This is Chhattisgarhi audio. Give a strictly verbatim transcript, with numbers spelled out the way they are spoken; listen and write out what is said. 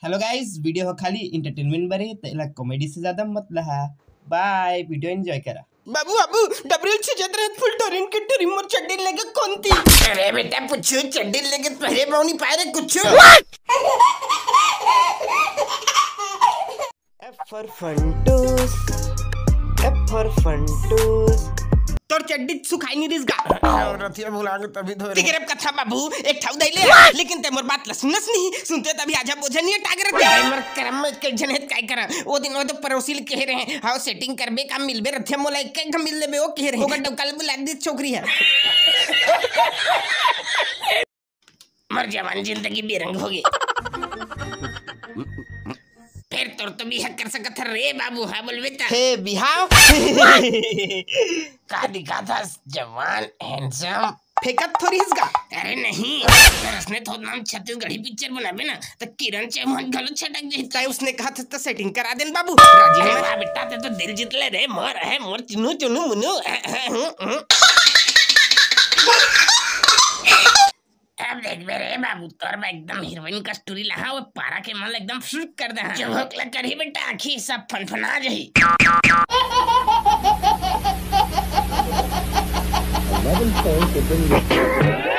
Hello guys, video ह खाली entertainment बर हे, त एला comedy से ज्यादा मत लहा। Bye, video enjoy करा। बाबू, बाबू, डबरेल छींचत रहे, फुल टोरिन के टोरी मोर चड्डी लेगे कोंती। अरे बेटा, पुच्छू, चड्डी लेगे तोहरे बउनी पाए रे कुच्छू। F for Funtoos, F for Funtoos। तोर चड्डी सुखाई नहीं रिस गा। रतिया भुला के तभी धोए। तिकरे कथा बाबू, एक ठाउ दई ले, लेकिन ते मोर बात ल सुनस नहीं, सुनते तभी आजा बोझा नहीं टाग रहे। भाई, मोर करम में के झन हेत काय करा। ओ दिन वो तो पड़ोसी ल कहे रहे, "हाँ, setting करबे का मिलबे रथे मोला एक एक मिल लेबे," वो कहे रहे। ओकर तो कल बुला दी छोकरी है। मोर जवान जिंदगी बेरंग हो गई। फिर तोर तो बिहा कर सकत हर रे बाबू, हाँ बोलबे त। हे बिहाव। का दिखा था जवान, handsome? फेंकत थोड़ी हस गा। अरे नहीं, अगर असने थोड़ा नाम छत्तीसगढ़ी पिक्चर बनाबे ना, त किरण चौहान घलो छटक जाही। तय उसने कहा था त setting करा देन बाबू। राजी अरे है। वाह बेटा, ते तो दिल जीत ले रे, मोर है, मोर चुनू चुनू मुनू। अब देखबे रे बाबू, तोर मैं एकदम हीरोइन कस्तूरी लहा, वो पारा के मन एकदम फ्लूट कर दे। जो भोकला करही बेटा, आखी सब फनफना जाही। Eleven points have been